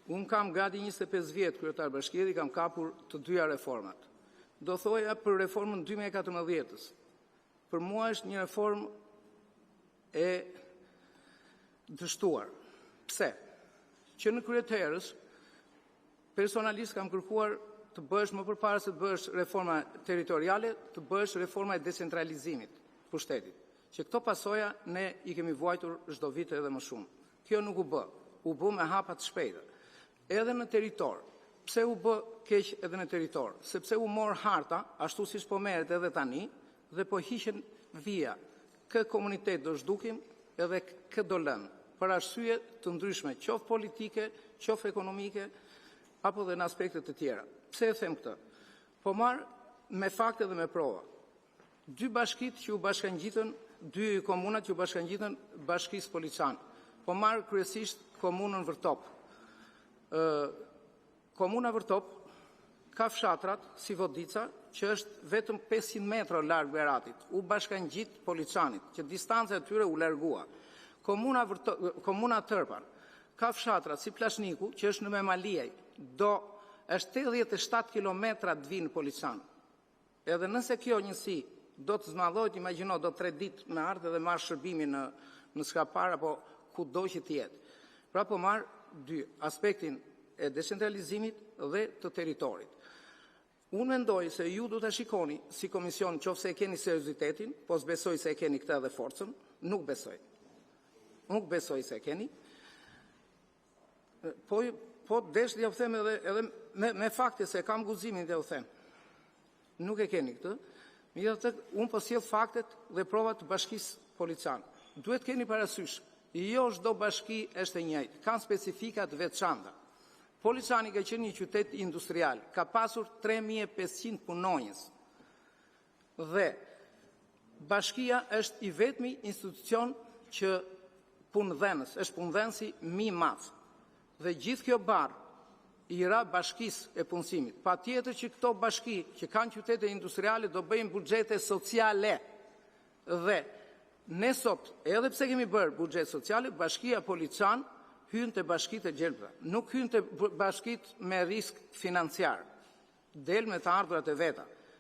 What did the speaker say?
Unë kam gati 25 vjet kryetar bashkie dhe i kam kapur të dyja reformat. Do të thosha për reformën e 2014-s, për mua është një reformë e dështuar. Pse? Që në krye të herës, personalisht kam kërkuar të bëhej më përpara se të bëhej reforma territoriale, të bëhej reforma e decentralizimit të pushtetit, që këto pasoja ne i kemi vuajtur çdo vit e më shumë. Kjo nuk u bë, u bë me hapa të shpejtë. Edhe në territor. Pse u bë keq edhe në territor? Sepse u mor harta, ashtu siç po merret edhe tani, dhe po hiqen vija, kë komunitet do zhdukim dhe kë do lëmë, për arsye të ndryshme qoftë politike, qoftë ekonomike apo dhe në aspekte të tjera. Pse e them këtë? Po marr me fakte dhe me prova. Dy bashkitë që iu bashkëngjitën, dy komunat që iu bashkëngjitën bashkisë Poliçan, po marr kryesisht komunën Vërtop. Komuna Vërtop ka fshatrat si Vodica, që është vetëm 500 metra larg Beratit, iu bashkëngjit Poliçanit, që distanca e tyre u largua. Komuna Tërpan ka fshatra si Plashniku, që është në Memaliaj, është 87 kilometra të vijë në Poliçan, edhe nëse kjo njësi do të zmadhohet, imagjino do 3 ditë të vijë dhe të marrë shërbimin në Skrapar apo kudo që të jetë. Pra, po marr dy, aspektin e decentralizimit dhe të territorit. Unë mendoj se ju duhet ta shikoni si komision, në qoftë se e keni seriozitetin, por nuk besoj se e keni këtë dhe forcën, nuk besoj, nuk besoj se e keni, po deshe jua them edhe me fakte, se kam guximin t'jua them. Nuk e keni këtë, megjithatë unë po sjell faktet dhe provat e bashkisë Poliçan. Duhet të keni parasysh, jo çdo bashki është e njëjtë, kanë specifika të veçanta. Poliçani ka qenë një qytet industrial, ka pasur 3500 punonjës dhe bashkia është i vetmi institucion që punëdhënës, është punëdhënësi më i madh dhe gjithë kjo barrë i ra bashkisë e punësimit. Patjetër që këto bashki që kanë qytete industriale do bëjnë buxhete sociale dhe ne sot, edhe pse kemi bërë buxhete sociale, Bashkia Poliçan hyn te bashkitë e gjelbra, nuk hyn te bashkitë me risk financiar, del me të ardhurat e veta.